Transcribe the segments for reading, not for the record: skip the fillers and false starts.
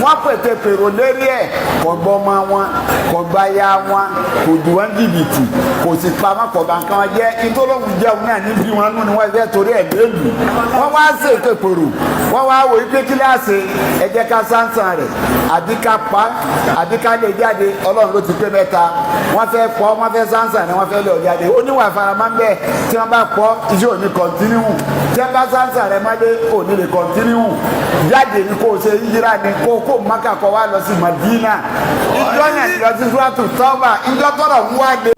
Wọ́n pètè pèrò lérí ẹ̀, kò gbọ́ ọmọ wọn, kò gba ya wọn, kò jù wọ́n jìbìtì, kò sì pamọ́, kò bá nǹkan jẹ́. Ìtòlóhùn jẹun náà níbi wọn nú ni wọ́n fẹ́ torí ẹ̀ lélù. Wọ́n wá ṣètò pèrò, wọ́n wá wò wípé kíláàsì, ẹ jẹ́ ká sáǹsàn rẹ̀ àbí ká pa àbí ká lè jáde. Ọlọ́run ló ti pé mẹ́ta. Wọ́n fẹ́ pọ́, wọ́n fẹ́ sáǹsàn ni wọ́n fẹ́ lè jáde. Ó níwà faramá ń bẹ́ẹ̀. Tí wọ́n bá pọ́, iṣẹ́ ò ní continue. Tí wọ́n bá sáǹsàn rẹ̀ mọ́lé, ò ní lè continue. Jáde ni kò ṣe yíra ni kó kó Maka kó wá lọ sí Madina. Ìjọ náà lọ sí Suratu Tawba, ìjọ tọrọ ń wá dé.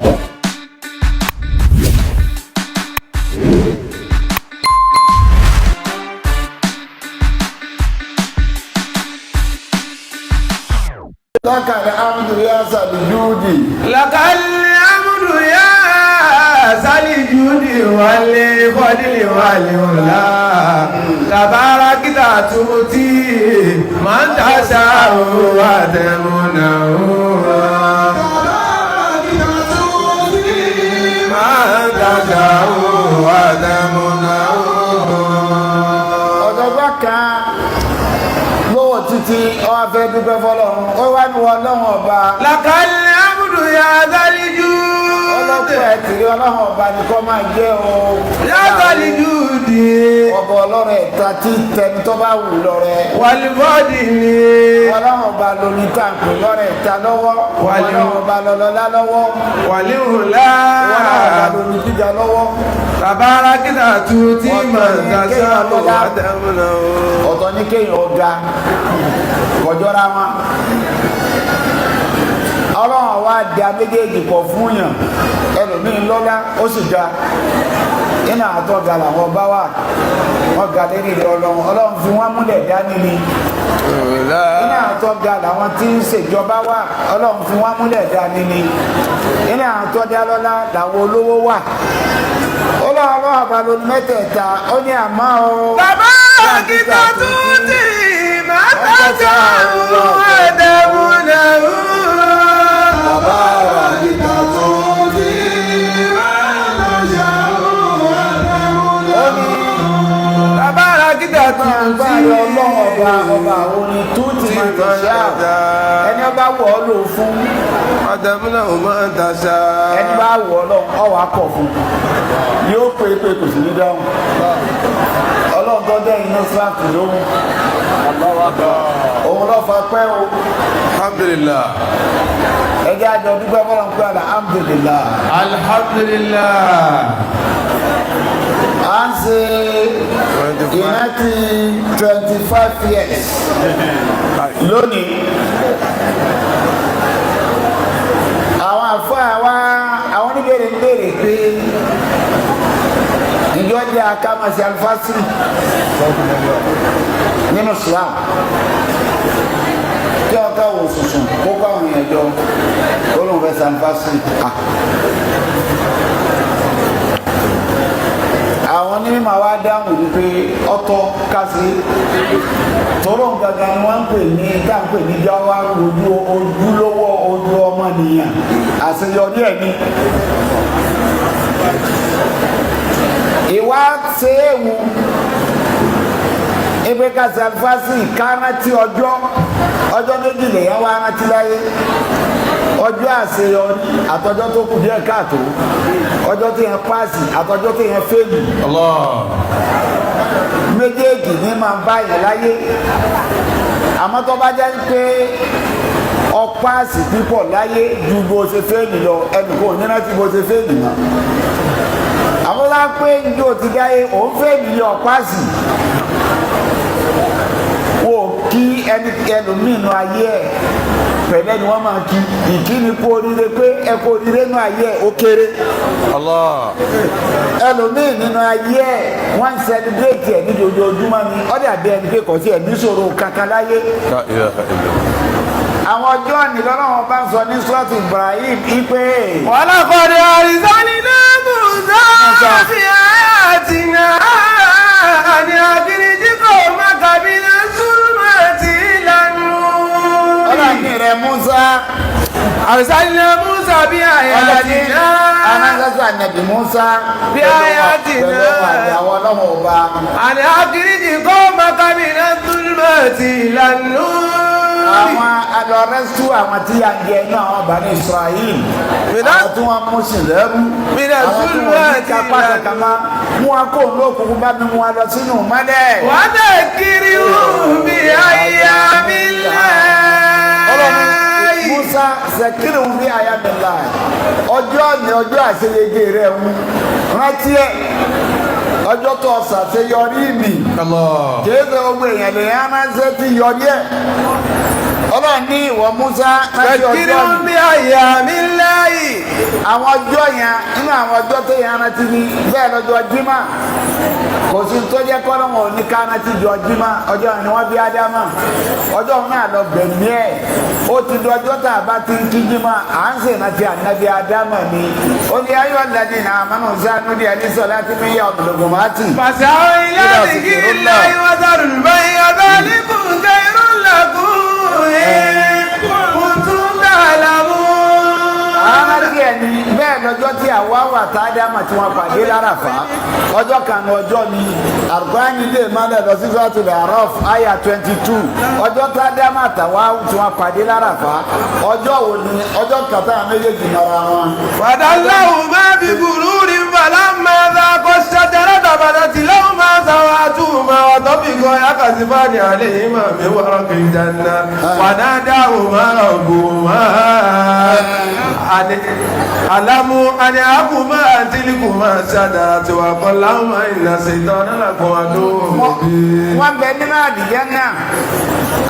لك الحمد يا ذا الجود. لك الحمد يا ذا الجود والفضل والعلا تباركت تؤتي من تشاء وتمنع من تشاء وتمنع. Ọ̀dọ́gba kan lówó títí ọwọ́ fẹ́ dúpẹ́ fọlọ́run, ó wá ní wọn lọ́wọ́ ọba. لك الحمد يا ذا الجود. Ọlọ́pàá ẹ̀tìrí, ọlọ́run ọba ni kọ́ máa jẹ́ o. يا ذا الجود. Ọba ọlọ́rẹ̀ ẹ̀ta tí tẹni tó bá wù lọ́rẹ̀. والفضل. Ọlọ́run ọba lomi tàǹkù lọ́rẹ̀ ẹ̀ta lọ́wọ́. Ọlọ́run ọba lọ́lọ́lá lọ́wọ́. والعلا. Ọlọ́run ọba lomi gíga lọ́wọ́. تباركت تؤتي من تشاء وتمنع. Ọ̀tọ̀ ní kéèyàn ọ̀gá kọjọ́ra wọn. Ọlọ́run wa da méjèèjì pọ̀ fún yàn. Ẹlòmíín lọ́lá, ó sì ga iná àtọ́ ga làwọn bá wà, wọ́n ga lérí rẹ̀. Ọlọ́run, ọlọ́run fi wọ́n múlẹ̀ dání ni. Iná àtọ́ ga làwọn tí ń ṣèjọba wà, ọlọ́run fi wọ́n múlẹ̀ dání ni. Iná àtọ́ dá lọ́lá làwọn olówó wà. Ọlọ́run, ọlọ́run àbálò mẹ́tẹ̀ẹ̀ta. Ó ní àmọ́ o. تباركت تؤتي من تشاء وتمنع. تباركت تؤتي من تشاء Ó ní تباركت agbára ọlọ́run ọba, ọba àwọn ni tó ti máa tẹ̀síà. Ẹni ọba wọ̀ ọ́ lò fún. وتمنع من تشاء. Ẹni bá wọ̀ ọ́ lọ́run ọwọ́ akọ̀ fún, yóò pé pé kò sí ní dáhùn. Ọlọ́run tó dẹ́ iná síláàtì lóhùn, òun lọ́ fa pẹ́ o. الحمد لله. Ẹjẹ́ àjọ dúpẹ́ fọlọ́n pé alhamdulillah. الحمد لله. À ń ṣe ìrántí 25 years lónìí. Àwọn àfáà wa, àwọn oníbèrè ń béèrè pé ìjọ jẹ́ akámasí alifásírì nínú Islam, kí ọkọ wò sùsùn kó kó àwọn èèyàn jọ, ó lóun fẹ́ sanfásírì. Àwọn onímọ̀ wa dáhùn wípé ọ̀tọ̀ kásì tọrọ gangan ni wọ́n ń pè ní táǹpè ní jáwá ojú ojúlówó ojú ọmọnìyàn, àṣeyọrí ẹ̀ ní. Ìwà ṣéwù ibi kásì alifásì kárántì ọjọ́, ọjọ́ méjì lèyàn wá rántí láyé: ọjọ́ àṣeyọrí àtọjọ́ tó kù díẹ̀ káàtó, ọjọ́ tó yẹn páàsì àtọjọ́ tó yẹn fẹ́ẹ̀lì. الله. Méjèèjì ní máa bá yẹn láyé. Àmọ́ tó bá jẹ́ pé ọpáàsì púpọ̀ láyé ju bó ṣe fẹ́ẹ̀lì lọ, ẹnì kò ní rántí bó ṣe fẹ́ẹ̀lì mọ́. Àmọ́ bá pé njó ti dáyé òun fẹ́ẹ̀lì ní ọpáàsì wò kí ẹni ẹlòmíì nù ayé ẹ pẹ̀lẹ́ ni wọ́n máa kí ìkíni kú oríire pé ẹ kú oríire nù ayé ẹ, ó kéré. الله. Ẹlòmíì nínú ayé ẹ, wọ́n ń celebrate ẹ ní ojoojúmọ́ ni, ó dàbí ẹni pé kò sí ẹ̀mí ṣòro kankan láyé. لا إله إلا الله. Àwọn ọjọ́ ìnìlọ́lọ́wọ́n bá ń sọ ní sọ́ọ̀tì Ibrahim ipe. ولقد أرسلنا موسى بآياتنا أن أخرج قومك من الظلمات إلى النور. Ọlọ́ọ̀ni rẹ̀ Musa. أرسلنا موسى Ọlọ́ọ̀ni بآياتنا. Anáńsásá nàbì Musa Bí ayatina. pẹ̀lú àwọn ọlọ́wọ́n ọba. أن أخرج قومك من الظلمات إلى النور. Lọ rẹ́sítú àwọn tí yà ń jẹ inú àwọn Bani Israel, àwọn tí wọ́n mú sí lẹ́rú, àwọn tí wọ́n ní kápá kankan má mú wọn kó ní òkùnkùn, bá mi mú wọn lọ sínú mọ́lẹ̀. وذكرهم بأيام Ọlọ́run الله. Musa sẹkiri ń bí ayamila, ọjọ́ ní ọjọ́ àṣeyege rẹ̀ ń rántí ẹ̀, ọjọ́ tó ṣàṣeyọrí mi. Allah. Kìí ṣe gbogbo èèyàn lè yàn ránṣẹ́ tí yọrí ẹ̀. Ọlọ́run ní ìwọ Musa rántí ọjọ́ ذكرهم mi. بأيام الله. Àwọn ọjọ́ yẹn, nínú àwọn ọjọ́ tó yàn rántí ni bẹ́ẹ̀ lọ́jọ́ jimá. Kò sí tó jẹ́ kọ́lọ́wọ̀n ní ká rántí jọ jimá. Ọjọ́ yẹn ni wọ́n bí Ádámà, ọjọ́ náà lọ gbẹ̀mí ẹ̀. Ó ti dọjọ́ tá a bá ti ń kí jimá, à ń sè rántí ànábì Ádámà ni. Ó ní ayé ọ̀làdì náà àmọ́nù sánú díẹ̀ ní sọ̀lá tí mi yà ọ̀dọ̀gbọ̀n má tì. فاسعوا إلى ذكر الله وذروا البيع، ذلكم خير لكم إن كنتم تعلمون. Arántí ẹni bẹ́ẹ̀ lọ́jọ́ tí àwa wà tá Ádámà tí wọ́n pàdé láràfá. Ọjọ́ kan ní ọjọ́ ni Àrùkọ́ni lè má lẹ̀ lọ sí Suratul Araf àyà 22. Ọjọ́ tá Ádámà tàwa tí wọ́n pàdé láràfá, ọjọ́ wo ni ọjọ́ kàtà méjèèjì nara wọn. فدلهما بغرور، فلما ذاقا الشجرة بدت لهما سوآتهما وطفقا يخصفان عليهما من ورق الجنة، وناداهما ربهما ألم أنهكما عن تلكما الشجرة وقل لهما إن الشيطان لكم عدو مبين. Wọ́n bẹ nínú àdìjẹ́ náà,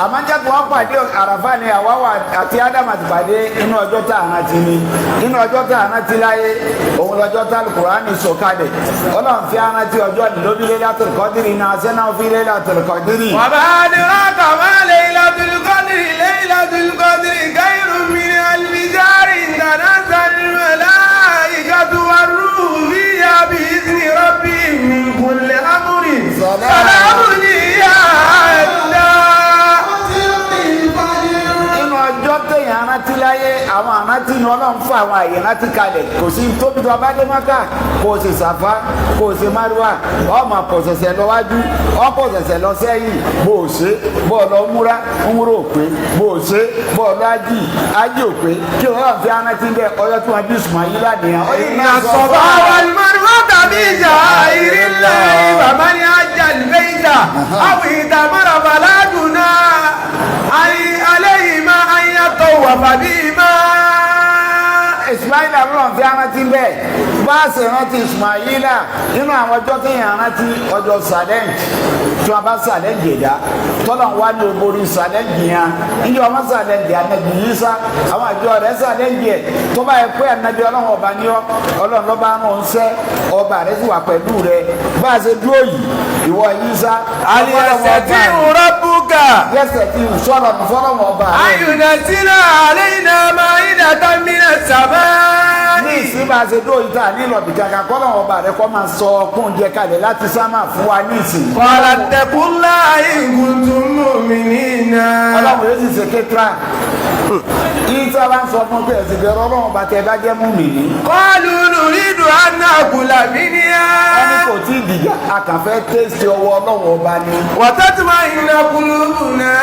àmọ́ jẹ́ kí wọ́n pàdé àràfá ni àwa wà àti Ádámà ti pàdé inú ọjọ́ tá a rántí ni. Inú ọjọ́ tá a rántí láyé òun lọ́jọ́ tá Kùránì sọ̀kalẹ̀. Ọlọ́run fi arántí ọjọ́ lóbi Lailatul Qadri náà sẹ́nà fi Lailatul Qadri. وما أدراك ما ليلة القدر؟ ليلة القدر خير من ألف شهر، تنزل الملائكة والروح فيها بإذن ربهم من كل أمر، سلام هي حتى Nínú ọjọ́ téèyàn rántí láyé, àwọn àrántí ni Ọlọ́run fún àwọn àyè rántí kalẹ̀. Kò sí tóbi tó a bá dé Mákà, kò sì sàfá, kò sì márùwà, ọmọ kò ṣẹ̀ṣẹ̀ lọ wájú, ọkọ̀ ṣẹ̀ṣẹ̀ lọ sẹ́yìn. Bó o ṣe bó o lọ múra múra òpè, bó o ṣe bó o lọ ájì ájì òpè, kí Ọlọ́run fi rántí bẹ́ẹ̀ ọjọ́ tí wọ́n bí Ismaila nìyẹn. Ó إن الصفا والمروة من شعائر الله، فمن حج البيت أو اعتمر فلا جناح عليهما أن يطوف بهما. Ismaila lọ́n fi rántí bẹ́ẹ̀. Bá a ṣe rántí Ismaila nínú àwọn ọjọ́ tí yẹn rántí, ọjọ́ challenge tí wọ́n bá challenge ẹ̀dá tọ́lọ̀ wá ní oborí challenge yẹn. Níjọ́ wọn challenge anabi Isa, àwọn àjọ rẹ̀ challenge ẹ̀ tó bá yẹ pé anabi Ọlọ́run ọba ní ọ, Ọlọ́run lọ́ba ń rán ṣẹ́, ọba rẹ̀ sì wà pẹ̀lú rẹ̀. Bá a ṣe dúró yìí, ìwọ Isa هل يستطيع ربك yẹsẹ̀ tí sọ̀rọ̀ fọlọ́wọ́n ọba أن rẹ̀ ينزل علينا مائدة من السماء. Ní ìsìn bá a ṣe dúró yìí tá a nílò bí kankan, kọ́lọ́wọ́n ọba rẹ̀ kọ́ máa sọ ọkùn jẹ kalẹ̀ láti sámà fún wa ní ìsìn. قال اتقوا الله إن كنتم مؤمنين. Ọlọ́run yóò sì ṣe kétra ìta bá ń sọ fún pé ẹ̀sìn bẹ̀rẹ̀ Ọlọ́run bá tẹ bá jẹ́ mú mi ní. قالوا نريد أن نأكل Wọ́n ní منها kò tí ì dìjà, a kàn fẹ́ tẹ́sí ọwọ́ Ọlọ́run ọba ni. وتطمئن قلوبنا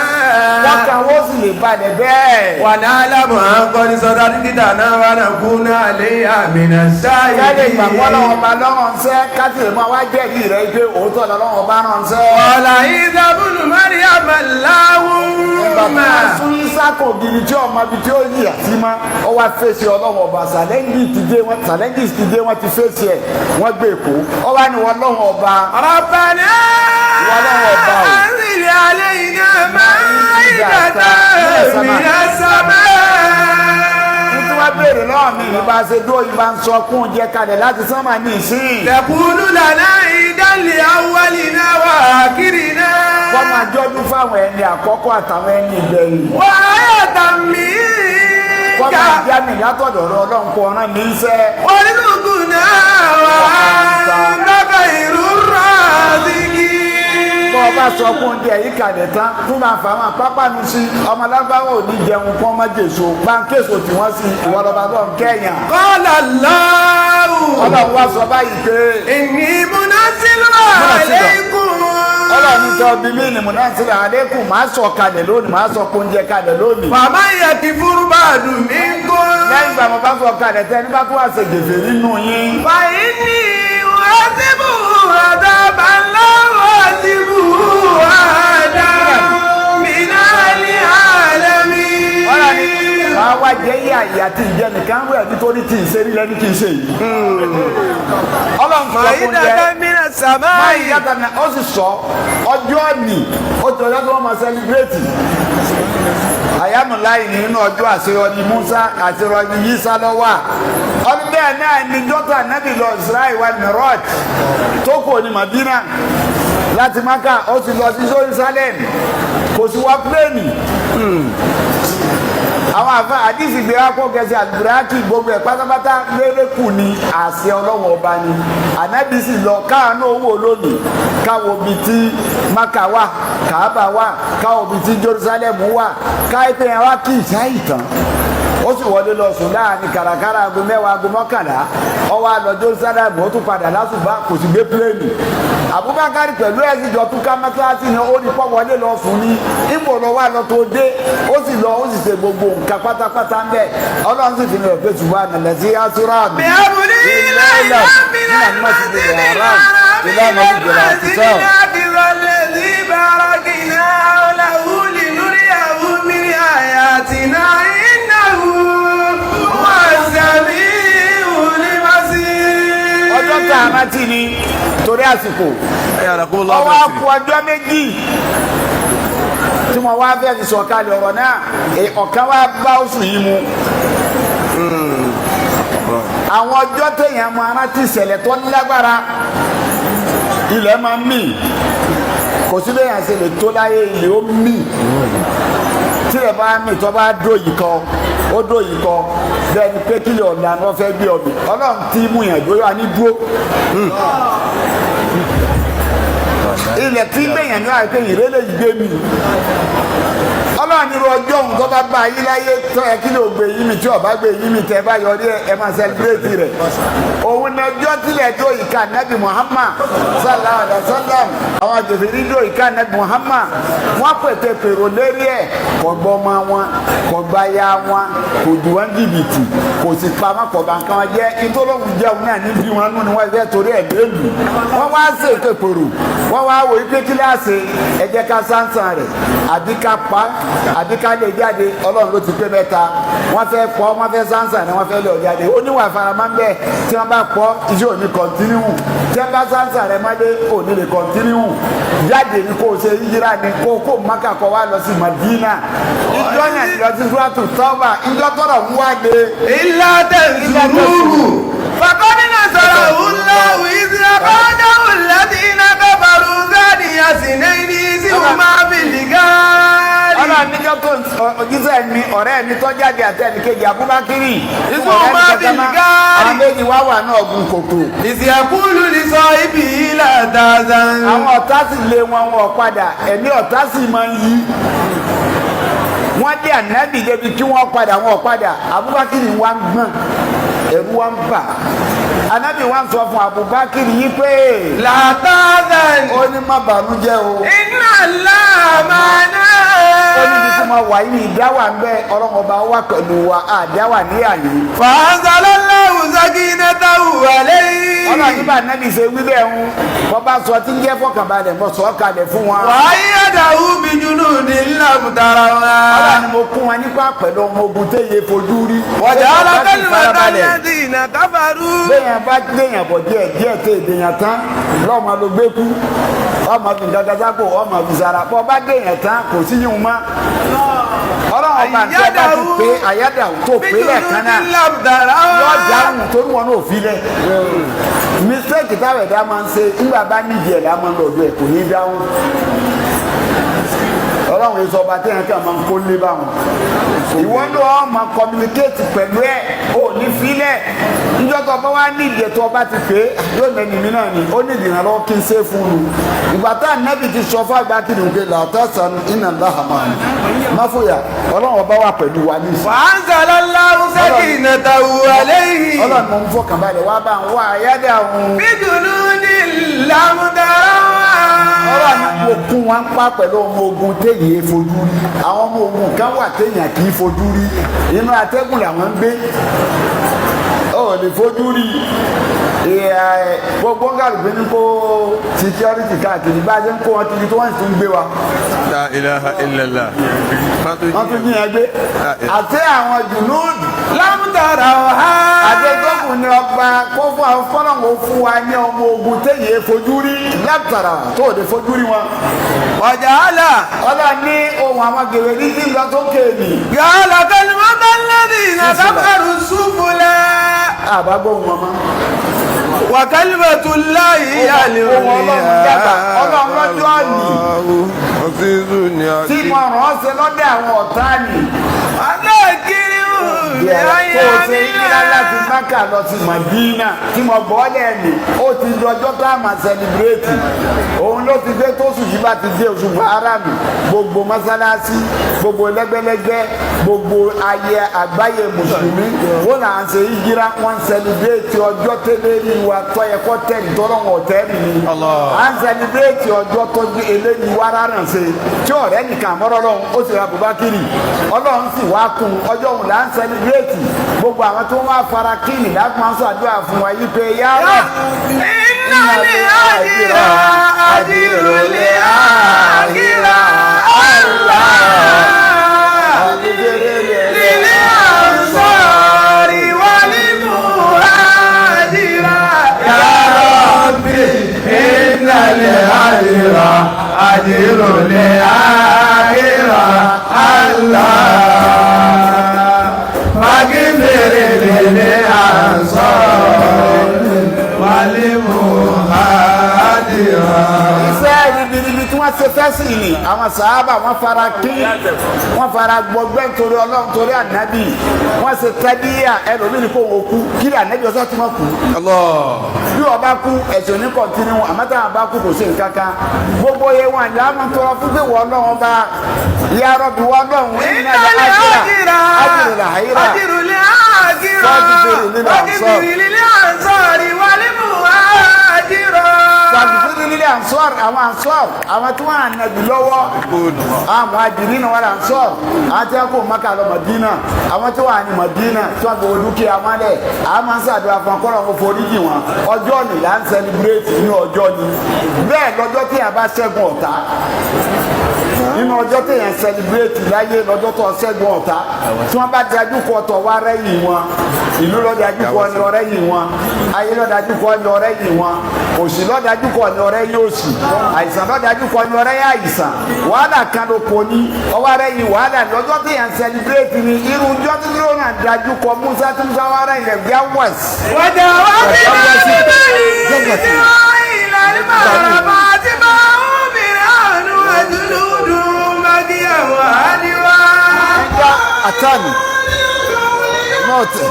Wọ́n kàn wọ́n sì lè balẹ̀ bẹ́ẹ̀. ونعلم أن قد صدقتنا ونكون عليها من Ká lè gbà wọ́n الشاهدين. lọ́wọ́ ọba lọ́rùn ṣẹ́, ká sì lè máa wá jẹ́rìí rẹ̀ pé òótọ́ lọ́wọ́ ọba ránṣẹ́. قال عيسى ابن مريم اللهم Fún Isa kò gidi tí ọmọ ibi tí ó yí àti má ọ wá fèsì Ọlọ́wọ́ ọba. Challenge ti dé wọn, challenges ti dé, wọ́n ti fèsì ẹ̀, wọ́n gbé èkó ọ wá ní wọn lọ́wọ́ ọba. ربنا Ọlọ́run ọba o. أنزل علينا مائدة من السماء. Nítorí wọ́n béèrè lọ́wọ́ mi ní bá a ṣe dúró yìí, bá ń sọ kún jẹ kalẹ̀ láti sánmà ní ìsín. تكون لنا عيدا لأولنا وآخرنا Wọ́n máa jọ́dún fáwọn ẹni àkọ́kọ́ àtàwọn ẹni ìgbẹ̀yìn. وآية Wọ́n منك máa já mi látọ̀dọ̀ ọ̀rọ̀ Ọlọ́run kó ọ̀ràn mi ń sẹ́. وارزقنا وأنت خير الرازقين. Bọ́ ọ bá sọ kún oúnjẹ yìí kalẹ̀ tán, tún máa fà wọn pápánu sí ọmọ alágbáwọ̀ ò ní jẹun kó má jèso báńkéso tí wọ́n sí ìwọ lọ́ba tó ń kẹ́yàn. قال الله Ọlọ́run wá sọ báyìí pé إني منزلها عليكم. Ọlọ́run tó bí mí ni múnásílẹ̀ àlékún máa sọ kalẹ̀ lónìí, máa sọ kóúnjẹ kalẹ̀ lónìí. فمن يكفر بعد منكم Lẹ́yìn ìgbà mo bá sọ kalẹ̀ tẹ́ ní bá tó wà ṣe gèfè nínú yín. فإني أعذبه عذابا لا أعذبه أحدا من العالمين. Ọlọ́run ní wàá wá jẹ́ yíyà ìyá tí ìjẹ nìkan wẹ̀ nítorí tí ìṣe rí lẹ́ni kì í ṣe yìí. Ọlọ́run sọ kóúnjẹ. مائدة من السماء. Báyìí yàtọ̀ ní ó sì sọ ọjọ́ ní ó ti ọjọ́ tí wọ́n máa celebrate. Àyàmúláyì nínú ọjọ́ àṣeyọrí Musa, àṣeyọrí Yísà lọ́wọ́. Ọdún bẹ́ẹ̀ náà ni dọ́tà nábì lọ Israel wa Miraj tó kò ní Madina láti Maka, ó sì lọ sí Jerusalem, kò sí wá pléènì. Àwọn àfa àdìsí gbé wá kó kẹsì àlùbúrákì gbogbo ẹ̀ pátápátá lérèkù ni àṣẹ Ọlọ́wọ́n ọba ni. Ànábì sì lọ káàánú owó lónìí, káwọn ibi tí Maka wà, Kaaba wà, káwọn ibi tí Jerusalem wà, káyipẹ́ yẹn wá kí ìsáyì tán. Ó sì wọlé lọ sùn láàrin kàràkàrà aago 10, aago 11, ó wá lọ Jerusalem, ó tún padà lásùbà, kò sì gbé pílẹ̀nì. Abubakar pẹ̀lú ẹ̀sìn jọ tún ká mọ́tíláṣí ni ó ní pọ́ wọlé lọ sùn ní ìbò lọ wà lọ tó dé. Ó sì lọ, ó sì ṣe gbogbo nǹkan pátápátá ń bẹ̀. Ọlọ́run sì fi hàn pé ṣùgbọ́n ànàlẹ́ sí asúrà mi. بعبده ليلا من المسجد الحرام إلى المسجد الأقصى الذي باركنا حوله لنريه من آياتنا إنه هو السميع البصير. Ọjọ́ tá a rántí ni torí àsìkò ọwọ́ àpò ọjọ́ méjì tí mo wá fẹ́ fi sọ̀kalẹ̀ ọ̀rọ̀ náà, ọ̀kan wá bá oṣù yìí mu. Àwọn ọjọ́ téèyàn máa rántí ìṣẹ̀lẹ̀ tó lágbára, ilẹ̀ máa ń mì. Kò sí bẹ́ẹ̀ yẹn ṣe lè tó láyé, ilẹ̀ ó mì. Tí ẹ bá mì, tó bá dó yìí kọ, ó dó yìí kọ, bẹ́ẹ̀ ni pé kílẹ̀ ọ̀la ni wọ́n fẹ́ gbé ọ̀mì. Ọlọ́run tí mú yàn dúró wà ní dúró. Ilẹ̀ tí gbẹ̀yàn ní àìpé ìrẹ́lẹ̀ yìí gbé mi. Ọlọ́run nírú ọjọ́ òun tó bá bá yín láyé tó yẹ kí ló gbé yín mi, tí ọba gbé yín mi, tẹ́ bá yọrí ẹ, ẹ máa celebrate rẹ̀. Òun ní ọjọ́ tilẹ̀ tó ìka Nabi Muhammad sallallahu alayhi wa sallam. Àwọn jòfìrí tó ìka Nabi Muhammad, wọ́n pètè pèrò lérí ẹ̀, kò gbọ́ ọmọ wọn, kò gba ya wọn, kò jù wọ́n jìbìtì, kò sì pamọ́, kò bá nǹkan wọn jẹ́. Ìtọ́lọ́hún jẹun náà níbi wọn nú ni wọ́n fẹ́ torí ẹ̀ lélù. Wọ́n wá ṣètò pèrò, wọ́n wá wò wípé kíláàsì ẹ jẹ́ ká sáǹsàn rẹ̀ àbí ká pa àbí ká lè jáde. Ọlọ́run ló ti pé mẹ́ta. Wọ́n fẹ́ pọ́, wọ́n fẹ́ sáǹsàn ni, wọ́n fẹ́ lè jáde. Ó níwà faramá ń bẹ̀. Tí wọ́n bá pọ́, iṣẹ́ òní continue. Tí wọ́n bá sáǹsàn rẹ̀ mọ́lé, òní lè continue. Jáde ni kò ṣe yíra ni kó kó Maka kọ́ wá lọ sí Madina. Ìjọ náà lọ sí Suratu Tawba, ìjọ tọrọ ń wá de. إلا تنصروه فقد نصره الله إذ أخرجه الذين كفروا ثاني اثنين إذ هما في الغار. Ọlọ́run níjọ́ tó ojúṣe mi, ọ̀rẹ́ mi tó jáde àti ẹnìkejì Abubakari. Ìsúnmọ́ Ọ̀rẹ́ mi kẹta má- bíi àwọn méjì wá wà náà gun kòtò. إذ يقول لصاحبه لا تحزن. Àwọn ọ̀tá sì lé wọn, wọn padà, ẹ̀mí ọ̀tá sì máa ń yí. Wọ́n dé ànábì débi kí wọ́n padà, wọn padà. Abubakar wa ń gbọ̀n, ẹ̀rù wa ń bà. Ànábì wa ń sọ fún Abubakar yìí pé لا تحزن. ó ní má bànújẹ́ o. إن الله معنا. Ó ní ibi tí wọ́n wà yìí, ìdáwà ń bẹ, Ọlọ́run ọba wà pẹ̀lú wa, àdáwà ní àyè. فأنزل الله سكينته عليه. Ọlọ́run nígbà ànábì ṣe wí bẹ́ẹ̀ ń bọ́ bá sọ tí ń jẹ́ fọkànbalẹ̀ mọ́ sọ kalẹ̀ fún wọn. وأيده بجنود لم تروها. Ọlọ́run ni mo kún wọn nípa pẹ̀lú ọmọ ogun téye fojú rí. وجعل Bá ti كلمة farabalẹ̀. الذين كفروا. Béèyàn bá déyàn bọ̀ díẹ̀ díẹ̀ tẹ èdèyàn tán, lọ́mọ ló gbé kú, ọmọ fi nǹkan sápò, ọmọ fi sara bọ́ bá déyàn tán, kò sí yíwọ́n mọ́. Ọlọ́run ọba nǹkan bá ti pé àyádàwó tó pé lẹ́ẹ̀kan náà بجنود لم تروها. yọ dáhùn torí wọn náà fi lẹ̀. Mistake táwọn ẹ̀dá máa ń ṣe nígbà bá nídìí ẹ̀dá máa ń lọ ọ̀dọ̀ ẹ̀, kò ní dáhùn. Ọlọ́run èso ọba téèyàn kàn máa ń kó lé báwọn. Ìwọ ló ọ máa communicate pẹ̀lú ẹ̀, ò ní filẹ̀. Níjọ́ tó ọba wá nídìí ẹ̀ tó ọba ti pé yóò nẹ́ni mi náà ni ó nídìí ìrànlọ́wọ́ kí n ṣe fún un. Ìgbà tá ànábì ti sọ fún àgbà kí ni pé làtàsán iná láhàmà má fòyà, Ọlọ́run ọba wà pẹ̀lú wa ní ìsìn. وأنزل الله سكينته عليه. Ọlọ́run mo ń fọkànbalẹ̀ wá bá ń wá àyádà òun. بجنود لم تروها. Ọlọ́run ní mo kún wọn pa pẹ̀lú ọmọ ogun téèyàn fojú rí. Àwọn ọmọ ogun kan wà téèyàn kì í fojú rí, inú atẹ́gùn làwọn ń gbé, ó lè fojú rí. Gbogbo kálukú ní kó security káàkiri, bá a ṣe ń kó wọn kiri tó, wọ́n sì tún gbé wa. La ilaha illallah. Wọ́n tún yíyan gbé àti àwọn jùlúùdù. لم تروها. Àtẹ̀tọ́kùn ni ọba kó fún àwọn fọlọ́ngò fún wa ní ọmọ ogun téèyàn fojú rí látara tó lè fojú rí wọn. وجعل Ọlọ́run ní ohun àwọn gèrè ní kí n lọ sókè nì. قال كلمة الذين كفروا السفلى. Àbá gbóhùn wọn mọ́. وكلمة الله هي Ohun Ọlọ́run dàgbà, Ọlọ́run lọ́jọ́ àní tí mo ràn ọ́ ṣe lọ́dẹ̀ àwọn ọ̀tá nì. Tó o ṣe yíra láti Mákà lọ sí Màdínà tí mo bọ́ lẹ́nu, ó ti di ọjọ́ tá a máa celebrate. Òun ló ti dé tóṣù yìí bá ti dé oṣù Muharram, gbogbo mọ́sálásí, gbogbo lẹ́gbẹ́lẹ́gbẹ́, gbogbo ayé àgbáyé mùsùlùmí wọ́n là ń ṣe yíra, wọ́n ń celebrate ọjọ́ tẹ́lẹ̀ rí wa tọ́yẹ̀kọ́ tẹ̀lé tọ́lọ́wọ̀n ọ̀tẹ́rì ni. À ń celebrate ọjọ́ tọ́jú eléyìí wá rárá ṣe tí ọ̀rẹ́ nìkan mọ́rọ́ lọ́hùn, ó sì ra Bùbákìrì, Ọlọ́run sì wá kún ọjọ́ òun là ń celebrate. Gbogbo àwọn tó wá fara kíni láti máa ń ṣàdúrà fún wa yí pé yára. إن الأجر أجر الآخرة الله للأنصار والمهاجر. يا ربي إن الأجر أجر الآخرة الله فاغفر للأنصار والمهاجر. Iṣẹ́ ribiribi tí wọ́n ṣe fẹ́ sí ni àwọn sàábà, wọ́n fara kí, wọ́n fara gbọgbẹ́ nítorí Ọlọ́run, torí ànábì. Wọ́n ṣe tẹ́bíyà, ẹlòmíì ní kò wọ́n kú kí ni ànábì ọ̀sán tí wọ́n kú. Bí wọ́n bá kú, ẹ̀sùn ní continue, àmọ́ táwọn bá kú, kò sí nǹkan kan. Gbogbo yẹn wọn àti àwọn tọrọ fún pé wọ́n lọ́wọ́ bá ya Rabbi, wọ́n lọ́wọ́. إن الأجر أجر أجر الآخرة. فاغفر للأنصار. فاغفر للأنصار والمهاجر. Fàgìfìrì lílẹ̀ ansọ́r, àwọn ansọ́r, àwọn tí wọ́n ànàbì lọ́wọ́, àwọn àdìrí náà wọ́n ansọ́r, àwọn tí wọ́n kó Maka lọ Madina, àwọn tí wọ́n àní Madina tí wọ́n gbowó dúkìá wọn lẹ̀, àwọn máa ń ṣàdúrà fún akọ́rọ̀ wọn, foríjì wọn. Ọjọ́ ni là ń celebrate ní ọjọ́ ni bẹ́ẹ̀ lọ́jọ́ tí a bá ṣẹ́gun ọ̀tá. Nínú ọjọ́ téèyàn celebrate láyé, lọ́jọ́ tó ṣẹ́gun ọ̀tá, tí wọ́n bá dájú kọ ọ̀tọ̀ wá rẹ́yìn wọn, ìlú lọ́dájú kọ ní ọ̀rẹ́yìn wọn, ayé lọ́dájú kọ ní ọ̀rẹ́yìn wọn, òṣì lọ́dájú kọ ní ọ̀rẹ́yìn òṣì, àìsàn lọ́dájú kọ ní ọ̀rẹ́yìn àìsàn, wàhálà kan ló kọ ní ọwọ́ rẹ́yìn wàhálà. Lọ́jọ́ téèyàn celebrate ni irú ọjọ́ tí yóò náà dájú kọ Musa, tí Musa wà rẹ́yìn rẹ̀ bí wọ́s. وجاوزنا ببني إسرائيل البحر فأتبعهم فرعون وجنوده بغيا وعدوا. Atani nọọtẹ.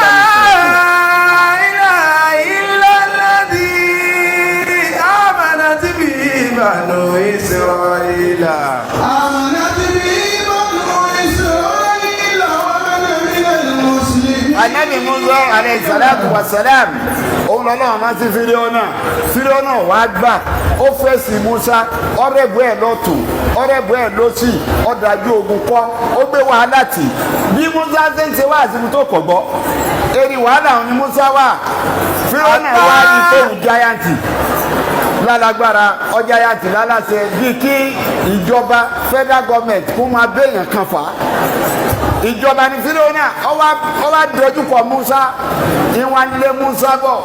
لا إله إلا الذي آمنت به بنو إسرائيل. آمنت به بنو إسرائيل وأنا من المسلمين. Anabi Musa alayhi salatu wa salam, òun lọ́nà máa ti Fíríọ́nà. Fíríọ́nà wàá gbà, ó fèsì Musa, ọ̀rẹ́bù ẹ̀ lọ́tún, ọ̀rẹ́bù ẹ̀ lọ́sì, ọ̀dájú ogun kọ́, ó gbé wàhálà tì. Bí Musa ṣe ń ṣe wá àti tó kọ̀ gbọ́ eri wàhálà òun ni Musa wà. Fíríọ́nà wà ní fóun giant lálágbára, ọjà yàtì lálàsẹ, bíi kí ìjọba federal government kó máa béèyàn kan fà á. Ìjọba ní Fílíọ̀nà ọwá dojúkọ Musa, ìwọ̀n lé Musa bọ̀.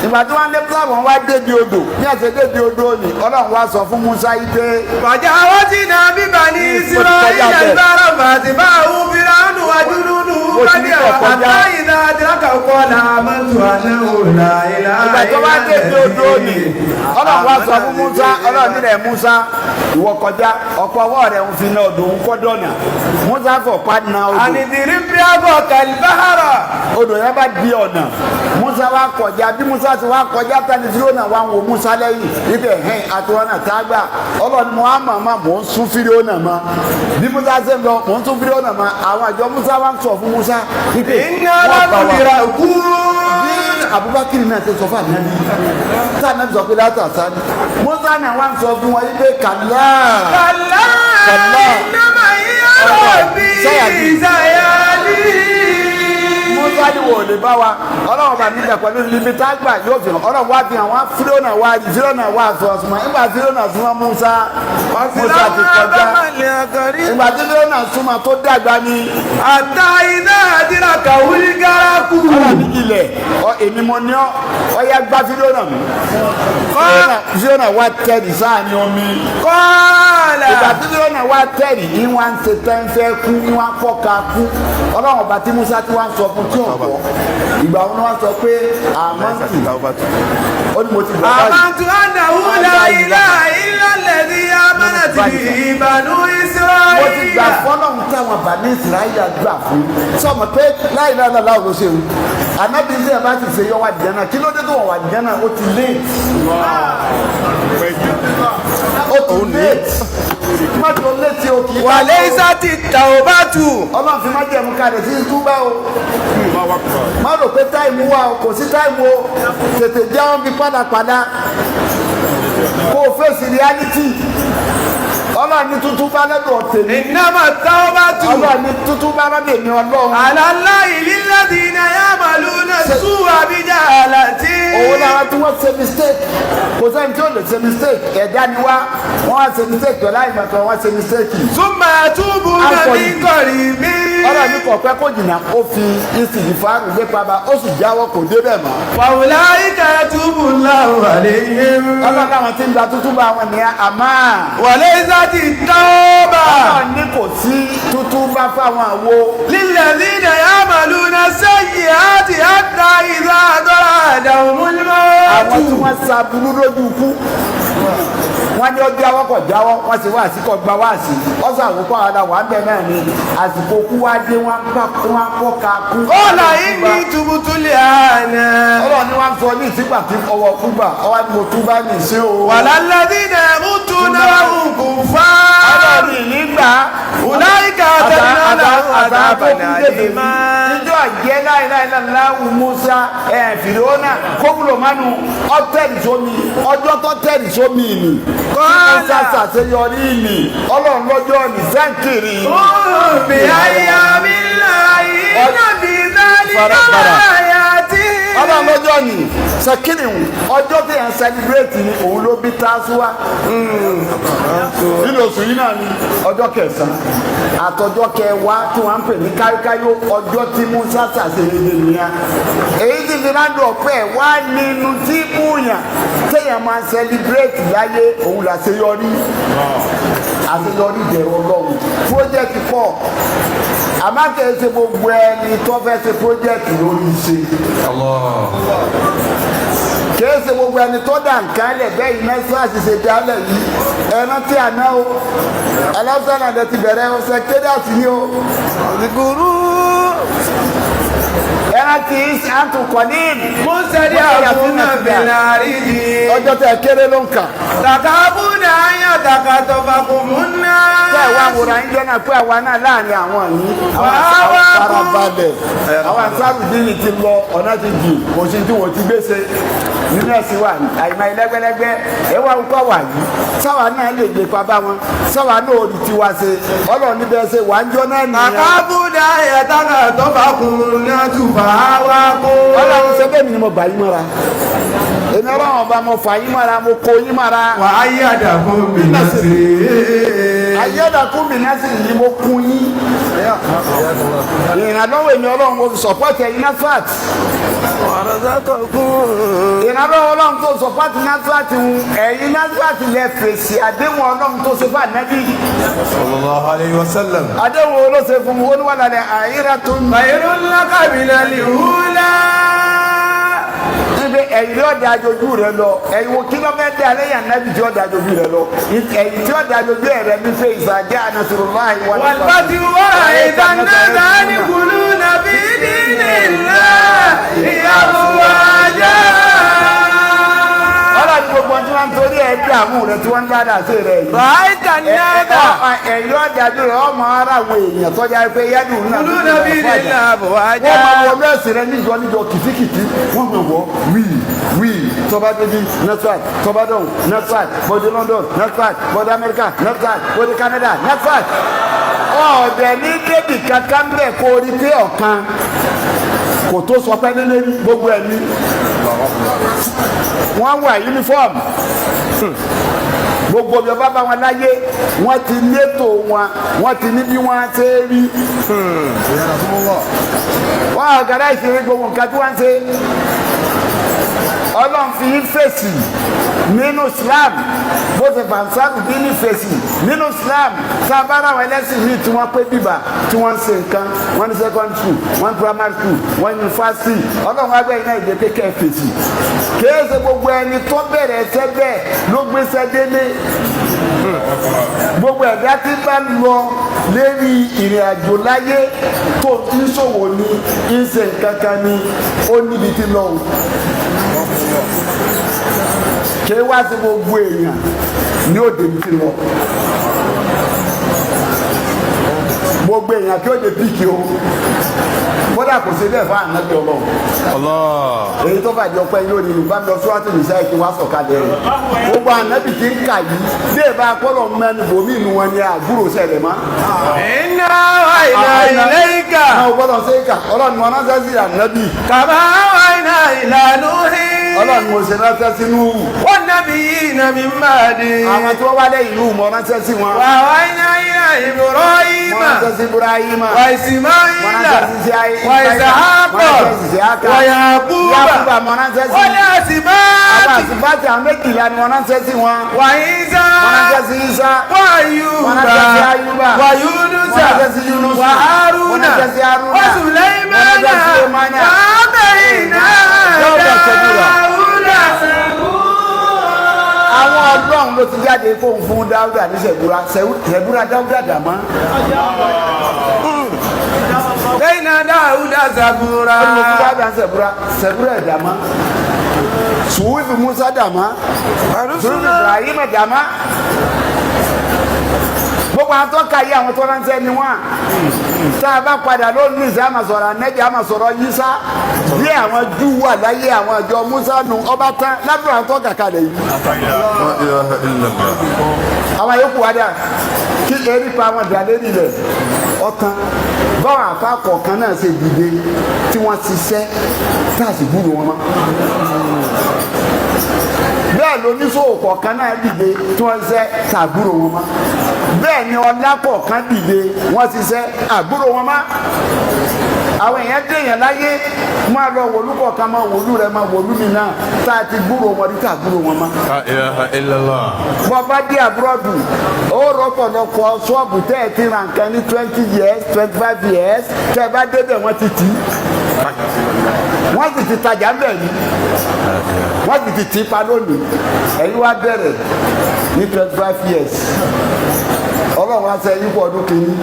Ìgbà tí wọ́n lé Musa bọ̀, wọ́n wá débi odò. Ní ẹsẹ̀ débi odò ni Ọlọ́run wá sọ fún Musa yìí pé. وجاوزنا ببني إسرائيل البحر فأتبعهم فرعون وجنوده بغيا حتى إذا أدركه قال آمنت أنه لا إله Ìgbà tó wá إلا débi odò ni الذي Ọlọ́run wá sọ fún Musa, Ọlọ́run nílẹ̀ Musa, ìwọ kọjá, ọ̀pọ̀ ọwọ́ rẹ̀ ń fi náà odò ń kọ́ dọ̀nà. Musa fọ̀ pa na odò. أن اضرب بعصاك البحر. Odò yẹn bá di ọ̀nà, Musa wa kọjá. Bí Musa ti wá kọjá tani, Fírónà wa ń wo Musa lẹ́yìn ibẹ̀ hẹ́n àti wọn náà tá a gbà. Ọlọ́ni mo á mọ̀ mọ́, mò ń sún Fírónà mọ́. Bí Musa ṣe ń lọ, mò ń sún Fírónà mọ́. Àwọn àjọ Musa wa ń sọ fún Musa wípé إنا wọ́n bá wa. لمدركون. Bí Abubakar náà ṣe sọ fún Ànábì tá Ànábì sọ pé látàsá ni Musa náà wá ń sọ fún wọn wípé kàlá. كلا. كلا. إن معي ربي سيهدين. سيهدين. Musa ni wò lè bá wa, Ọlọ́run bá nígbà pẹ̀lú ibi tá a gbà yóò fi hàn. Ọlọ́run wá fi hàn wá. Fírónà wá rí, Fírónà wá sọ súnmọ́. Nígbà Fírónà súnmọ́ Musa, Musa ti kọjá. Ìgbà tí Fírónà súnmọ́ tó dàgbà ni حتى إذا أدركه الغرق. Ọlọ́run ní ilẹ̀ ọ èmi mo ní ọ ọyá gbá Fírónà mú. Fírónà wá tẹ̀lé sáà ní omi. قال. Ìgbà tí Fírónà wá tẹ̀lé ní wá ń ṣe tẹ́ńfẹ́ kú ní wá fọ́ka kú. Ọlọ́run ọba tí Musa tí wá ń sọ fún tí ò gbọ́, ìgbà wọn wá sọ pé àmọ́ tì ó ní mo ti gbọ́ báyìí. آمنت أنه لا إله إلا الذي آمنت به بنو Mo ti gbà إسرائيل. fọlọ́run táwọn bàní Ìsìráyà gbà fún. Sọmọ pé láìláìláìláì ló ṣe o, ànábì ní ẹ bá ti ṣe yọ wà jẹ́nà. Kí ló dé tó wà jẹ́nà? Ó ti late, ó ti late, má tó létí o kì í. وليست التوبة. Ọlọ́run fi májẹ̀mú kalẹ̀ sí túbá o. Má rò pé time wà o, kò sí time o. Tètè jẹun bí padàpadà kó o fèsì reality. Ọlọ́run ní tuntun bá lọ́dọ̀ tèmi. إنما التوبة Ọlọ́run ní tuntun bá lọ́dọ̀ èmi Ọlọ́run. على الله للذين يعملون السوء بجهالة. Òun làwọn tí wọ́n ṣe mistake, kò sẹ́ni tí ó lè ṣe mistake, ẹ̀dá ni wá. Wọ́n wá ṣe mistake pẹ̀lú àìmọ̀kan, wọ́n ṣe mistake yìí. ثم يتوبون Akọ من قريب. Ọlọ́run ní kọ̀ọ̀pẹ́ kò jìnnà, ó fi ìsìnkú fáàrù lépa bá, ó sì jáwọ́, kò débẹ̀ mọ́. وأولئك يتوب الله عليهم. Ọlọ́run láwọn tí ń gba tútú bá wọn nìyẹn, àmọ́ وليست التوبة Ọlọ́run ní kò sí tútú bá fáwọn àwo. للذين يعملون السيئات حتى إذا حضر أحدهم Àwọn tí الموت. wọ́n sa burú lójú ikú, wọ́n ní ó jáwọ́, kọ̀ jáwọ́, wọ́n sì wá àsìkò gba wá sí ọ̀sán àwòkọ́ ara wà bẹ́ẹ̀ náà ni àsìkò kú wá dé, wọ́n pa wọ́n kọ́ ka kú. قال إني تبت الآن. Ọlọ́run ni wọ́n sọ ní ìsìgbà tí ọwọ́ kú gbà ọwọ́ ni mo tún bá ní ìṣe o. ولا الذين يموتون وهم كفار. Ọlọ́run nígbà. أولئك أعتدنا لهم عذابا أليما. Níjọ́ àjẹ́ láìláìláìláwù Musa ẹ̀ Fìrìhónà kóbùlò mánu ọ̀tẹ̀rì sómi, ọjọ́ tó tẹ̀rì sómi ìlú. Musa ṣàṣeyọrí ìlú Ọlọ́run lọ́jọ́ ní sẹ́ńkìrì. بأيام الله إن في ذلك لآيات. Ọlọ́run lọ́jọ́ ní sẹ́kìrì, ọjọ́ tí ẹ̀ ń celebrate ni òun ló bí Tásúwá nínú oṣù yìí náà ni ọjọ́ kẹsàn-án àtọjọ́ kẹwàá tí wọ́n ń pè ní káyókáyó, ọjọ́ tí Musa ṣàṣeyọrí nìyẹn. Èyí tí fernando ọpẹ wá nínú tí múyàn téèyàn máa celebrate láyé, òun làṣeyọrí, àṣeyọrí ìdẹ̀rọ̀ Ọlọ́run. Project pọ̀, àmọ́ kìí ṣe gbogbo ẹni tó fẹ́ ṣe project lórí ṣe, kìí ṣe gbogbo ẹni tó dà nǹkan lẹ̀ bẹ́ẹ̀ yìí. Mẹ́sàásì ṣe dálẹ̀ yìí, ẹran tí àná o aláṣẹ náà ti bẹ̀rẹ̀ secretariat ni o. Ẹran tí àtúnkọ̀ ní مستضعفون في الأرض. Ọjọ́ tẹ kéré ló ń kà. تخافون أن يتخطفكم Tẹ́ ẹ̀ wá الناس. wòrán yín jọ́nà pé àwa náà láàrin àwọn yìí, àwọn Wàá wá farabalẹ̀, àwọn àǹsáàrù dín ti lọ, ọ̀nà ti jì, kò sí tí wọ́n ti gbèsè nínú ẹ̀sìn wa àyìnbá ẹlẹ́gbẹ́lẹ́gbẹ́ ẹ wá ń kọ́ wà yìí, sáwa náà lè lè pa bá wọn, sáwa náà ò ní tiwa ṣe. Ọlọ́run níbẹ̀ ṣe wà ń jọ náà nìyẹn. تخافون أن يتخطفكم الناس فآواكم. Ọlọ́run ṣe bẹ́ẹ̀ mi ni mo gbà yín mọ́ra, èmi Ọlọ́run ọba mo fà yín mọ́ra, mo kó yín mọ́ra. وأيدكم بنصره. Ayédàkú mi náà sì ní mo kún yín ìrànlọ́wọ́. Èmi Ọlọ́run mo support ẹ̀yin NASFAT. Ìrànlọ́wọ́ Ọlọ́run tó support NASFAT ń ẹ̀yin NASFAT lẹ fèsì àdéhùn Ọlọ́run tó ṣe fún Ànábì. صلى الله عليه وسلم. Àdéhùn olóṣè fún wọn wà lálẹ́ àyíra tó ń خير لك من الأولى. Níbi Ẹ̀yìn tí ó da ajojú rẹ lọ, ẹ̀yìn wo kí ló fẹ́ dé alẹ́ yàn nábì tí ó da ajojú rẹ lọ, ẹ̀yìn tí ó da ajojú rẹ ní fẹ́ ìsàjẹ́ anasurullahi wal والفتح ورأيت الناس يدخلون في دين الله أفواجا. Ọlọ́run, gbogbo tí wọ́n ń torí ẹ̀ dààmú rẹ, tí wọ́n ń dáadáa sí rẹ yìí. رأيت الناس Ẹ̀yìn ọ̀dájú rẹ, ọmọ ara àwọn èèyàn tọ́jà pé yẹ́dùn náà يدخلون في دين الله أفواجا. Wọ́n máa wọ mẹ́sì rẹ níjọ níjọ, kìtìkìtì. Wọ́n máa wọ wíì wíì. Tọ́ba débi NASFAT, tọ́ba dọ̀hùn NASFAT, bọ́dé London NASFAT, bọ́dé Amẹ́ríkà NASFAT, bọ́dé Canada NASFAT. Ọ̀dẹ̀ ní débì kankan bẹ́ẹ̀ kó rí pé ọ̀kan kò tó sọ pé nílé gbogbo ẹ̀ ní wọ́n wà uniform. Gbogbo bí ọba bá wọn láyé, wọ́n ti létò wọn, wọ́n ti ní bí wọ́n ṣe rí. Wọ́n organize gbogbo nǹkan tí wọ́n ń ṣe. Ọlọ́run fi ń fèsì nínú Islam, bó ṣe fàǹsáàbù bí ní fèsì nínú Islam. Sábàrà àwọn ẹlẹ́sìn míì tí wọ́n pé bíbà tí wọ́n ń ṣe nǹkan, wọ́n ní secondary school, wọ́n ní primary school, wọ́n ní university. Ọlọ́run wá gbẹ̀yìn náà ìdè pé kẹ́ ẹ fèsì. Kìí ṣe gbogbo ẹni tó bẹ̀rẹ̀ ẹsẹ̀ bẹ́ẹ̀ ló gbéṣẹ́ délé. Gbogbo ẹ̀dá tí bá ń lọ lérí ìrìn àjò láyé, tó ń ṣòwò ní ń ṣe nǹkan kan ní, ó níbi tí lọ o. Kí wá sí gbogbo èèyàn ní òde bí ti lọ, gbogbo èèyàn kí ó de píkì o. Kódà kò sí bẹ́ẹ̀ fún ànábì Ọlọ́run. Èyí tó fàjọ pẹ́ lórí ìlú bá mi lọ sọ́wọ́tò nìṣẹ́ kí wọ́n sọ̀kalẹ̀ rẹ̀. Gbogbo ànábì tí ń kà yìí bí ẹ bá kọ́lọ̀ mẹ́nu bòmí inú wọn ni àgúrò ṣẹlẹ̀ mọ́. إنا أوحينا إليك Náà gbọ́dọ̀ ṣe é kà. Ọlọ́run wọn ránṣẹ́ sí ànábì. كما أوحينا إلى نوح Ọlọ́run mo ṣe ránṣẹ́ sínú والنبيين من بعده. Àwọn tí wọ́n wá lẹ́yìn ìlú mọ̀ ránṣẹ́ sí wọn. وأوحينا إلى إبراهيم Wọ́n ránṣẹ́ sí Ibrahima. وإسماعيل Wọ́n ránṣẹ́ sí Ismaila. وإسحاق Wọ́n ránṣẹ́ sí Isiaka. ويعقوب Yakuba mọ̀ ránṣẹ́ sí. والأسباط. Àwọn àsìbáàtì, àwọn 12 ni wọ́n ránṣẹ́ sí wọn. وعيسى Wọ́n ránṣẹ́ sí Isa. وأيوب Wọ́n ránṣẹ́ sí Ayuba. ويونس Wọ́n ránṣẹ́ sí Yunus. وهارون Wọ́n ránṣẹ́ sí Haruna. وسليمان. Wọ́n ránṣẹ́ sí Sulaimana. وآتينا Dáúdà Sẹ́búrà. داود. Àwọn Ọlọ́run ló ti jáde fóun fún Dáúdà ní Sẹ̀búrà. Sẹ̀búrà Dáúdà dàmọ́. بين داود زبورا. Ó ní mo fún Dáúdà ní Sẹ̀búrà, Sẹ̀búrà ẹ̀ dàmọ́. Sùwúfì Musa dàmọ́. Sùwúfì Ibrahim dàmọ́. Gbogbo àwọn tó ka yí, àwọn tó ránṣẹ́ ni wọ́n. Tá a bá padà lónìí ìsẹ́, àmà sọ̀rọ̀ anẹ́bí, àmà sọ̀rọ̀ Yísá. Bí àwọn Júù wà láyé àwọn àjọ Musa nù, ọba tán lábúrò àwọn tó kàkà lẹ̀ yìí. Àwọn yòókù wá dà kí erí pa àwọn dà lérí rẹ̀ ọ̀tán. Báwọn àfa kọ̀ọ̀kan náà ṣe dìde tí wọ́n ṣiṣẹ́ tá a sì gbúrò wọn mọ́, bẹ́ẹ̀ lóníṣòwò kọ̀ọ̀kan náà dìde tí wọ́n ṣiṣẹ́ tá a gbúrò wọn mọ́. Bẹ́ẹ̀ ni ọlá kọ̀ọ̀kan dìde, wọ́n ṣiṣẹ́, àgbúrò wọn mọ́. Àwọn èèyàn dèèyàn láyé, máa lọ wòlú kọ̀ọ̀kan, máa wòlú rẹ̀, máa wòlú mi náà, tá a ti gbúrò wọn rí, tá a gbúrò wọn mọ́. La ilaha illallah. Bọ́ bá dé abroad, ó rọ́pọ̀lọpọ̀ ṣọ́ọ̀bù tẹ́ ẹ ti ra nǹkan ní 20 years, 25 years. Tẹ́ ẹ bá débẹ̀, wọ́n ti tì í, wọ́n sì ti tajà ń bẹ̀ yìí, wọ́n sì ti tì í pa lónìí. Ẹ̀yin wá bẹ̀rẹ̀ ní 25 years, Ọlọ́run á sẹ yín kú ọdún kìíní,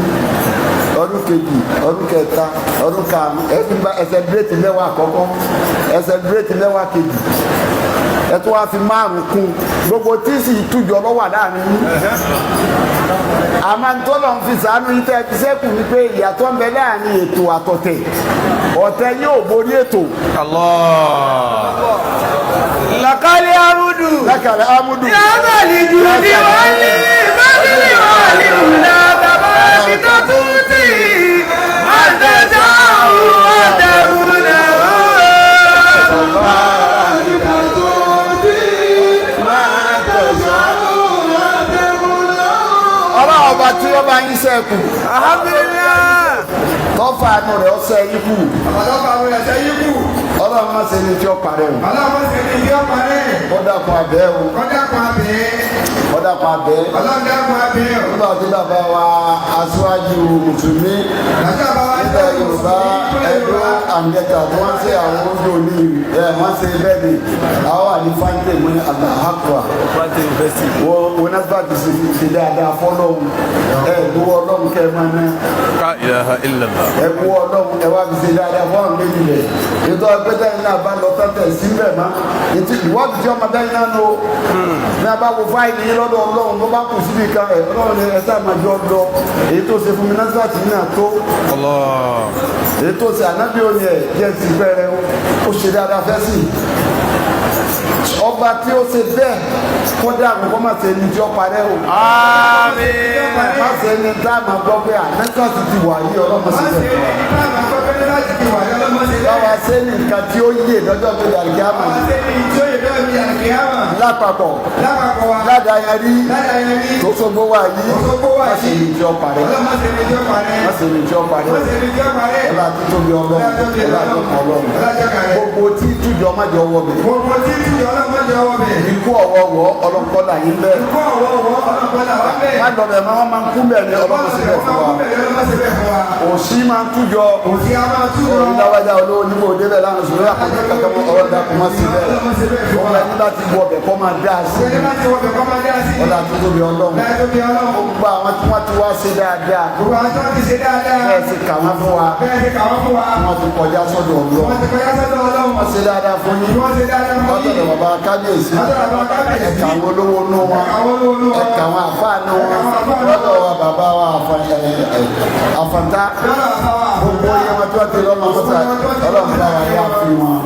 ọdún kejì, ọdún kẹta, ọdún karùn-ún. Ẹ fi gba ẹ celebrate 10 àkọ́kọ́, ẹ celebrate 10 kejì, ẹ tún wá fi 5 kún. Gbogbo tí sì tújọ lọ́wọ́ láàrin yín. Àmọ́ ntọ́lọ̀ ń fi sàánú yín tẹ́ fi sẹ́kù ni pé ìyàtọ̀ ń bẹ láàrin ètò àtọ̀tẹ̀. Ọ̀tẹ̀ yóò borí ètò. Allah. Lakali amudu. Lákàrẹ̀ amúdù. Yabali judi wali badili wali ula tabaki tatuti antajau ataruna. Ọlọ́run ọba tí ó bá yín sẹ́kù, Alhamdulillah. tọ́fà àánú rẹ̀ ọ̀sẹ̀ yín kù. Ọlọ́pàá àwọn ẹ̀ṣẹ̀ yìí kù. Ọlọ́run má ṣe ní tí ó parẹ́ o. Ọlọ́pàá ṣe ní ìdí ọ̀parẹ́. Ó dàpọ̀ abẹ́ o. Kọ́dà kan abẹ́. Ọ̀dà pa bẹ́ẹ̀. Ọlọ́run dákun abẹ́ ọ̀. Nígbà tí bàbá wa aṣáájú mùsùlùmí Bàtà bá wa nílẹ̀ Yorùbá Ẹdó àǹdẹ̀tà tí wọ́n ṣe àwọn oúnjẹ òní ẹ̀ wọ́n ṣe bẹ́ẹ̀ ni àwọn àní fáńtẹ̀ mú ní Allahu Akbar. Wọ́n wọ́n náà bá ti ṣe dáadáa fọ́lọ́hún ẹ̀ gbowó ọlọ́run kẹ́ ẹ máa ná La ilaha illallah. ẹ kú ọlọ́run ẹ wá fi ṣe dáadáa fọ́ọ̀rùn méjì rẹ̀ ètò ẹgbẹ́ta yìí náà bá lọ tẹ́tẹ̀ síbẹ̀ mọ́ ètò ìwádìí tí ọmọdé yìí náà lò ní a bá wo fáìlì yìí lọ́dọ̀ ọlọ́run tó bá kù síbi kan ẹ̀ ọlọ́run ní ẹ sáà máa jọ lọ èyí tó ṣe fún mi násìlátì náà tó Allah. èyí tó ṣe ànábì òní ẹ̀ jẹ́ ti bẹ̀rẹ̀ ó ṣe dáadáa fẹ́ sí ọba tí ó ṣe bẹ́ẹ̀ kódà kó má ṣe ní tí ó parẹ́ o Àmín. má ṣe ní tá a máa gbọ́ pé ànákàtì ti wà yìí ọlọ́mọ sí Má ṣe bẹ́ẹ̀ ní táàmù akọ́fẹ́ láti fi wà lọ́mọ sí bẹ́ẹ̀. báwa ṣe ní nǹkan tí ó yè lọ́jọ́ tó dàrí kí á mọ̀ Má ṣe ní tí ó yẹ bẹ́ẹ̀ mi àlùkìyámà. lápapọ̀ Lápapọ̀ wa. ládàá yẹn rí Ládàá yẹn rí. tó sọgbó wà yìí Òṣogbo wà má ṣe yìí. ní tí ó parẹ́ Ọlọ́mọ ṣe ní tí ó parẹ́. má ṣe ní tí ó parẹ́ Má ṣe ní tí ó parẹ́. ọlá títóbi ọlọ́run ọlá àjọpọ̀ ọlọ́run Ọlá àjọkọ̀ rẹ̀. gbogbo tí tújọ má jọ wọ bẹ̀ Gbogbo tí tí ọlọ́mọ jọ wọ bẹ̀. ikú ọ̀wọ́wọ́ ọlọ́kọ́lá yín bẹ́ẹ̀ Ikú ọ̀wọ́wọ́ ọlọ́mọdé wà bẹ́ẹ̀. má lọ bẹ̀ máa máa ń kú bẹ̀ ní ọlọ́mọ sí bẹ̀ fún wa Ọlọ́mọ ṣe bẹ́ẹ̀ fún wa. òsì máa ń tújọ Òsì a máa tú lọ. orí láwájá olówó níbo débẹ̀ lánàá sùúrù àkọ́jọ́ kankan mọ́ ọ̀rọ̀ dàkú má sí bẹ́ẹ̀ Ọlọ́mọ ṣe bẹ́ẹ̀ fún ọmọ wa. ẹni bá ti wọ ọbẹ̀ kọ́ máa dá sí Ṣé bá ti wọ bẹ̀ kọ́ máa dá sí? ọlá títóbi ọlọ́run Ọlá títóbi ọlọ́run. gbogbo àwọn tí wọ́n ti wá ṣe dáadáa Gbogbo àwọn tó ti ṣe dáadáa. bẹ́ẹ̀ sì kà wọ́n fún wa Bẹ́ẹ̀ ti kà wọ́n fún wa. wọ́n ti kọjá sọ́dọ̀ ọlọ́run Wọ́n ti kọjá sọ́dọ̀ ọlọ́run. wọ́n ṣe dáadáa fún yín Wọ́n ṣe dáadáa fún yín. lọ́dọ̀ bàbá kábíyèsí Lọ́dọ̀ bàbá kábíyèsí. ẹ̀ka àwọn olówó nú wọn Ẹ̀ka àwọn olówó nú wọn. ẹ̀ka àwọn àfáà nú wọn Ẹ̀ka àwọn àfáà nú wọn. lọ́dọ̀ wa bàbá wa àfàntá Lọ́dọ̀ bàbá wa. gbogbo iye wọn tí wọ́n ti lọ́mọ mọ́sá ọlọ́run bá wa yá fi wọn.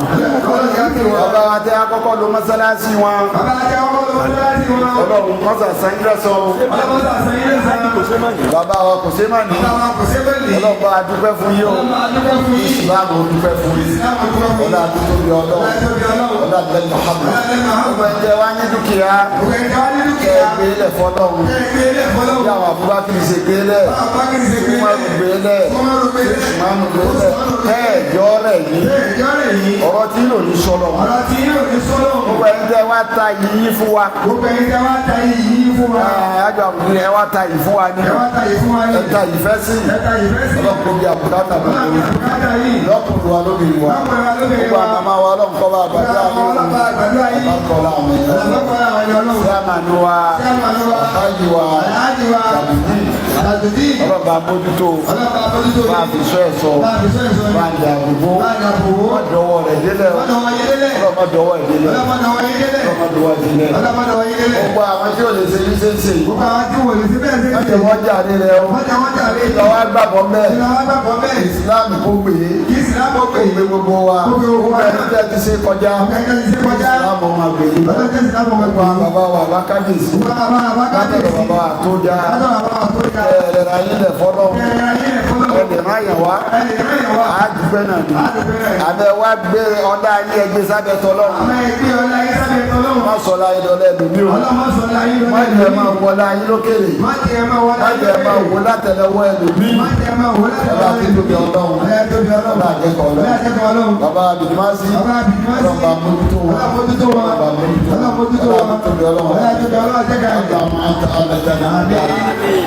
Ọlọ́run yá fi wọn. Bàbá wa tẹ́ akọ́kọ́ lo mọ́sálásí wọn Bàbá ajá ọkọ̀ ló ń láti wọn. ọlọ́run mọ́sá sanjúrẹ́sọ Ọlọ́run sà sẹ́yìn lẹ́sàn-án. bàbá wa kò sé má ní Bàbá wa kò ṣe bẹ́ẹ̀ ní. ọlọ́run bá wa dúpẹ́ fún yín o Ọlọ́run á dúpẹ́ fún yín. ìsìlámù ó dúpẹ́ fún yín Ìsìlámù dúpẹ́ fún yín. ọlọ́run àtúntò ọlọ́run Ọlá títóbi ọlọ́run. ọlọ́run àtúntò Muhammad Ọlá títóbi Muhammad. ọgbà ẹ̀jẹ̀ wa ní dúkìá Gbogbo ẹ̀jẹ̀ wa ní dúkìá. ẹ gbé lẹ̀ fọlọ́run Ẹ gbé lẹ̀ fọlọ́run. bí àwọn Abubakar ṣe gbé lẹ̀ Abubakar ṣe gbé lẹ̀. Umaru gbé lẹ̀ Umaru gbé lẹ̀. Usmanu gbé lẹ̀ ẹ̀ẹ́dọ́ rẹ̀ yìí Ẹ̀jọ́ rẹ̀ yìí. ọ̀rọ̀ tí yóò ní sọlọ Ọ̀rọ̀ tí yóò ní sọ́lọ́. gbogbo ẹ̀jẹ̀ wa ta yìí fún wa Gbogbo ẹ̀jẹ̀ wa ta yìí fún wa. ẹ̀ àjọ àbúrò ẹ̀ wa ta yìí fún wa ní Ẹ wá ta yìí fún wa ní. ẹ̀ ta yìí fẹ́ sí Ẹ ta yìí fẹ́ sí. ọlọ́run kò bí àbùkátà Ọlọ́run gbogbo àbùkátà yìí. lọ́kùnrin wa lóbìnrin wa Lọ́kùnrin wa lóbìnrin gbogbo wa. àmàmà wa ọlọ́run kọ́ bá àgbàdo Gbogbo àwọn ọlọ́pàá àgbàdo ayé. àbákọ́lá àwọn ènìyàn Ọlọ́pàá àwọn ẹni ọlọ́run. sàmánú wa Sàmánú wa. àkájù wa Aláàjì wa. tàbídì Tàbídì. ọlọ́ba mójútó Ọlọ́pàá mójútó. bá a fi sọ ẹ̀ sọ Bá a fi sọ ẹ̀ sọ. bá a dà gbogbo Bá a dà gbogbo. wọ́n dọwọ́ rẹ̀ délẹ̀ Wọ́n dọwọ́ yé délẹ̀. ọlọ́mọ dọwọ́ ẹ̀ délẹ̀ Ọlọ́pàá dọwọ́ yé délẹ̀. ọlọ́mọ dọwọ́ ẹ̀ délẹ̀ Ọlọ́pàá dọwọ́ yé délẹ̀. gbogbo àwọn tí ò lè ṣe ní ṣe ń ṣe yìí Gbogbo àwọn tí wò lè ṣe bẹ́ẹ̀ ṣe ń wọ́n ṣe. jẹ́ wọ́n jáde rẹ̀ o Wọ́n jẹ́ wọ́n jàre. lọ́wọ́ gbàgbọ́ mẹ́ẹ̀ Ìlànà wa gbàgbọ́ bẹ́ẹ̀. Islam kò gbé Kí Ìsìlámù kò pè. gbé gbogbo wa Kó gbé gbogbo wa. ẹni tẹ́ ti ṣe kọjá Ẹgbẹ́ ti ṣe kọjá. Islam ọmọ àgbè yìí Ọlọ́jọ́ Ìsìlámù ọmọ gbogbo àwọn bàbá wa bá kábíyèsí Gbogbo àwọn bàbá látọ̀dọ̀ kábíyèsí. bàbá wa tó dáa Látọ̀dọ̀ bàbá wa tó dáa. ẹ̀rẹ̀ ayé lẹ̀ fọ́lọ́ Ẹ̀rẹ̀ ayé lẹ̀ fọ́lọ́. ẹ̀lẹ̀ má yàn wá Ẹ̀lẹ̀ má yàn wá. àdúgbẹ́ náà ni Á dúpẹ́ náà ni. àbẹ̀ wá gbé ọlá ayé ẹgbẹ́ sábẹ́ tọ́lọ́run Àmọ́ ẹgbẹ́ ọlá ayé sábẹ́ tọ́lọ́run. má sọ láyé dọ́lẹ́ ẹlòmí o Ọlọ́mọ sọ láyé má lọ́lẹ́ jẹ́ máa wọlé ayé lókèrè Má jẹ́ máa wọlé má ayé jẹ́ máa lókèrè. wọ látẹlẹwọ́ ẹlòmí Má jẹ́ máa wọlé ọlá títóbi ọlọ́run Ọlá títóbi ọlọ́run. ọlá àjẹkọ̀ Ọlá ọlọ́run àjẹkọ̀ ọlọ́run. bàbá abidjumasi Bàbá Abidjumasi. ọlọ́ba mójútó wọn Ọlá mójútó wọn. ọlọ́ba mójútó Ọlá mójútó wọn. ọlá títóbi ọlọ́run Ọlá títóbi ọlọ́run àjẹkọ̀ rẹ̀. اللهم أنت أبدنا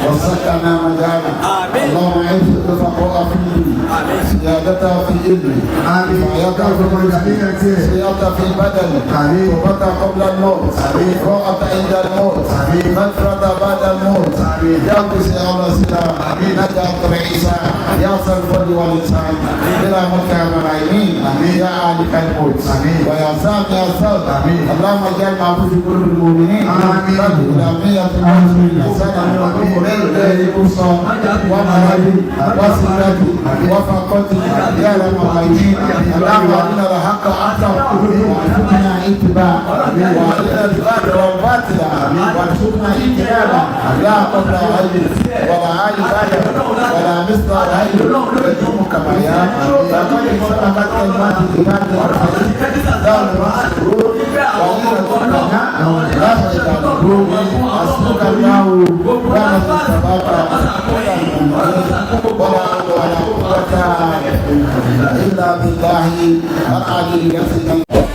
وسكنا مجانا اللهم أعز الفقراء في ديني سيادتها في علمي آمين. رعايتها في رزقي سيادتها في بدني آمين. توبتها قبل الموت آمين. راحة عند الموت آمين. مغفرة بعد الموت آمين. يا قدس يا الله سلام آمين. نجاة رئيسا يا ذا الفضل والإحسان بلا مكان العينين آمين. يا عالم الموت آمين. ويا سام يا سام آمين. اللهم اجعل معبود في قلوب المؤمنين آمين. إلا بالله العلي العظيم.